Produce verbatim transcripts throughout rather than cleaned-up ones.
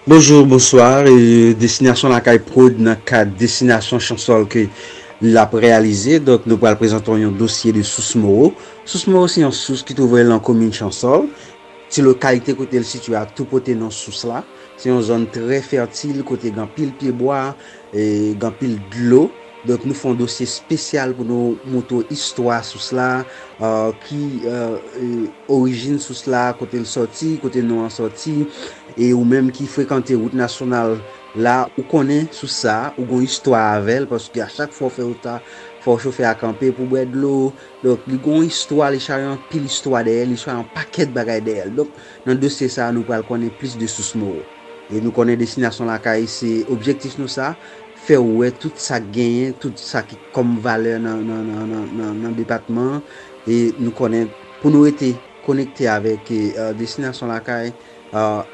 Bonjou, bonswa. E, Destinasyon Lakay Prod nan kad Destinasyon Chansòl ke l ap reyalize. Donk, nou pral prezante w yon dosye de sous Moro. Sous Moro se yon sous ki twouve l nan komin Chansòl. Ti lokalite kote l sitiye a tou pote non sous la. Se yon zòn trè fètil kote gen anpil pyebwa, e, gen anpil dlo. Donk, nou fè yon dosye espesyal pou nou montre w istwa sous la, e, ki, e, e, orijin sous la, kote l sòti, kote non an sòti. E ou menm ki frekante wout nasyonal la, ou konnen sous sa, ou gon istwa avè l, paske a chak fwa w fè wout la, fò chofè a kanpe pou bwè dlo. Donk, li gon istwa, li chaje anpil istwa dèyè l, li chaje yon pakèt bagay dèyè l. Donk, nan dosye sa, nou pral konnen plis de sous Moro. E nou konnen Destinasyon Lakay, se objektif nou sa, fè w wè tout sa k genyen, tout sa ki kòm valè nan, nan, nan, nan, nan, nan depatman an. E nou konnen pou nou rete konekte avèk, e, Destinasyon Lakay, e,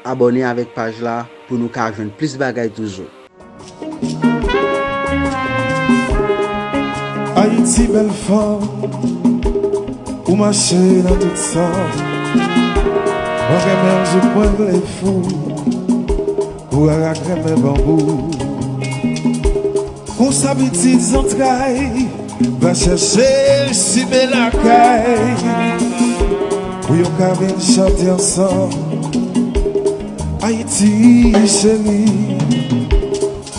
abòne avèk paj la pou nou ka jwenn plis bagay toujou. Ayiti bèl fanm, ou mache nan tout sa. Mwen renmen w jouk mwen vle fou, ou rara k renmen banbou. Konsa pitit zantray, va chèche chimen lakay, pou yo ka vin chante ansanm. Ayiti cheri,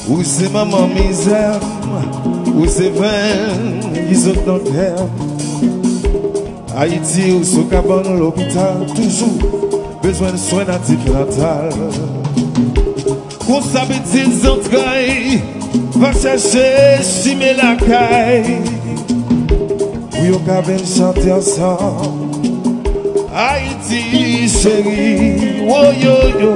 ou se manman mizè m, ou se venn ki sot nan kè m. Ayiti, ou sou kabann lopital, toujou bezwen swen antinatal. Konsa pitit zantray, va chèche chimen lakay, pou yo ka vin chante ansanm. Ayiti cheri, woyoyo.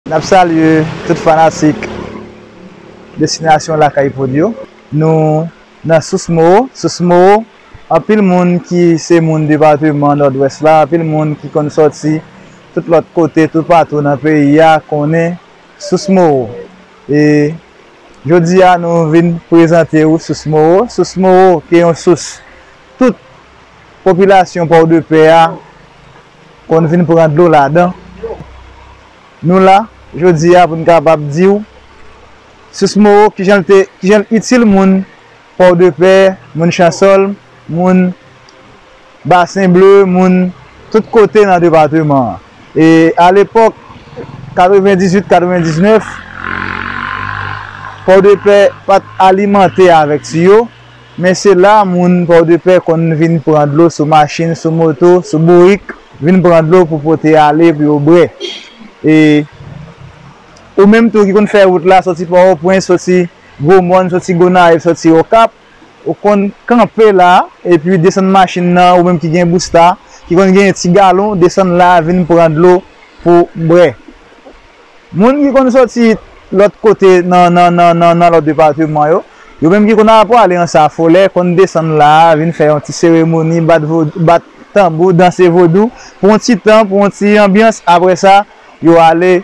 N ap salye tout fanatik Destinasyon Lakay Prod yo. Nou nan Sous Moro. Sous Moro, anpil moun ki se moun depatman Nòdwès la, anpil moun ki konn sòti tout lòt kote, toupatou nan peyi a, konnen Sous Moro. E jodi a, nou vin prezante ou Sous Moro. Sous Moro, ki yon sous tout popilasyon Pòdepè a konn vin pran dlo ladan. Nou la, jodi a, pou n kapab di w, Sous Moro, kijan l te, kijan l itil moun Pòdepè, moun Chansòl, moun Basen Ble, moun tout kote nan depatman an. E alepòk, katrevenndizwit, katrevendiznèf, Pòdepè pa t alimante avèk tiyo, men se la moun Pòdepè konn vin pran dlo sou machin, sou moto, sou bourik, vin pran dlo pou pote ale pou yo bwè. E ou menm tou ki konn fè wout la, sòti Pòtoprens, sòti Gwomòn, sòti Gonayiv, sòti Okap, ou konn kanpe la, epi desann machin nan, ou menm ki gen bousta, ki konn genyen ti galon, desann la, vin pran dlo pou bwè. Moun ki konn soti lòt kote nan, nan, nan, nan, nan lòt depatman yo, yo menm ki konn ap prale Anse à Follet, konn desann la a, vin fè yon ti seremoni, bat vo-, bat tanbou, danse vodou, pou yon ti tan, pou yon ti anbyans, apre sa, yo ale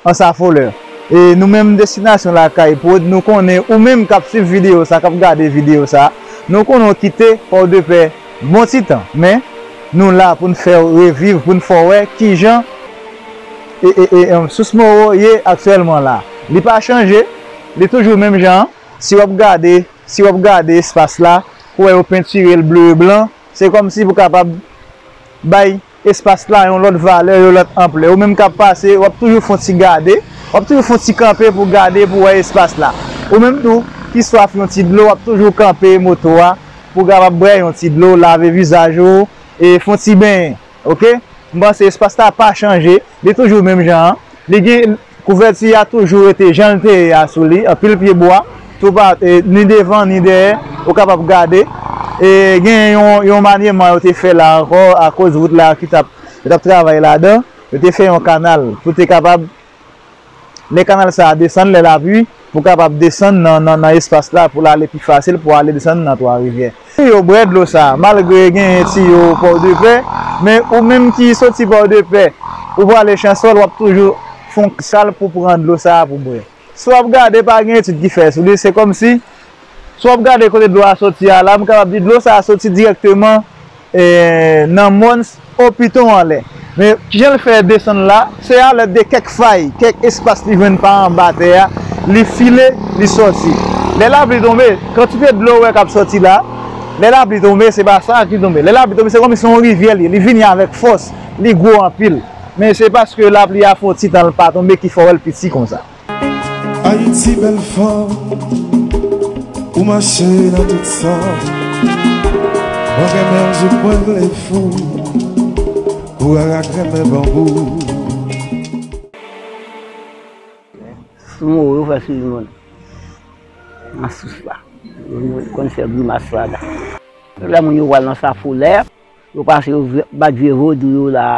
Anse à Follet. E nou menm Destinasyon Lakay Prod, nou konnen ou menm k ap swiv videyo sa, k ap gade videyo sa, nou konnen w kite Pòdepè bon ti tan, men nou la pou n fè w reviv, pou n fè w wè kijan e, e, e, em, Sous Moro ye aktyèlman la. Li pa chanje, li toujou menm jan an. Si w ap gade, si w ap gade espas la, ou wè yo pentire l ble e blan, se kòmsi pou kapab bay espas la yon lòt valè, yon lòt anplè. Ou menm k ap pase, w ap toujou fè yon ti gade, w ap toujou fè yon ti kanpe pou gade, pou wè espas la. Ou menm tou, ki swaf yon ti dlo, w ap toujou kanpe moto a pou kapab bwè yon ti dlo, lave vizaj ou, e fè yon ti benyen. Oke? M panse espas la pa chanje, li toujou menm jan an. Li gen kouvèti a toujou rete jan l te ye a sou li, anpil pye bwa, toupatou, e, ni devan, ni dèyè, ou kapab gade. E gen yon, yon manyeman yo te fè la ankò, akoz wout la ki t ap, yo t ap travay ladan, yo te fè yon kanal pou te kapab, lè kanal sa a desann, lè lapli, pou kapab desann nan, nan, nan espas la, pou l ale pi fasil, pou ale desann nan Twa Rivyè. Tiyo bwè dlo sa a, malgre genyen tiyo Pòdepè, men ou menm ki soti Pòdepè, ou prale Chansòl, w ap toujou fè yon sal pou pran dlo sa a pou bwè. Si w ap gade, pa gen etid ki fè sou li, se kòmsi, si w ap gade kote dlo a soti a la, m kapab di dlo sa a soti dirèkteman, e, nan mòn Opiton anlè. Men kijan l fè desann la, se alèd de kèk fay, kèk espas li jwenn pa anba tè a, li file, li sòti. Lè lapli tonbe, kantite dlo ou wè k ap sòti la, lè lapli tonbe, se pa sa ki tonbe. Lè lapli tonbe, se kòmsi se yon rivyè li ye, li vini avèk fòs, li gwo anpil. Men se paske lapli a fè yon ti tan l pa tonbe ki fè w wè l piti konsa. Ayiti bèl fanm, ou mache nan tout sa. Mwen renmen w, je mwen vle fou, ou rara grenmen banbou. Sou Moro yo fè swiv moun nan sous la. Yo konn fè grimas la la. Lè moun yo pral nan Safolè, yo pase yo vye-, bat vye vodou yo la,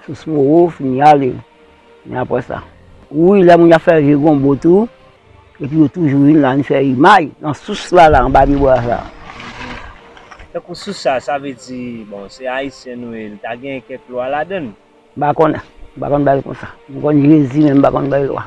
Sous Moro, fini ale. Men apre sa. Wi, lè moun y ap fè vye gonbo tou, epi yo toujou vin la, vin fè imay nan sous la, la, anba pye bwa sa. Tankou sous sa, sa vle di, bon, se ayisyen nou ye, li ta gen kèk lwa ladan l. M pa konnen. M pa konn bagay konsa. M konn Jezi, men m pa konn bagay lwa.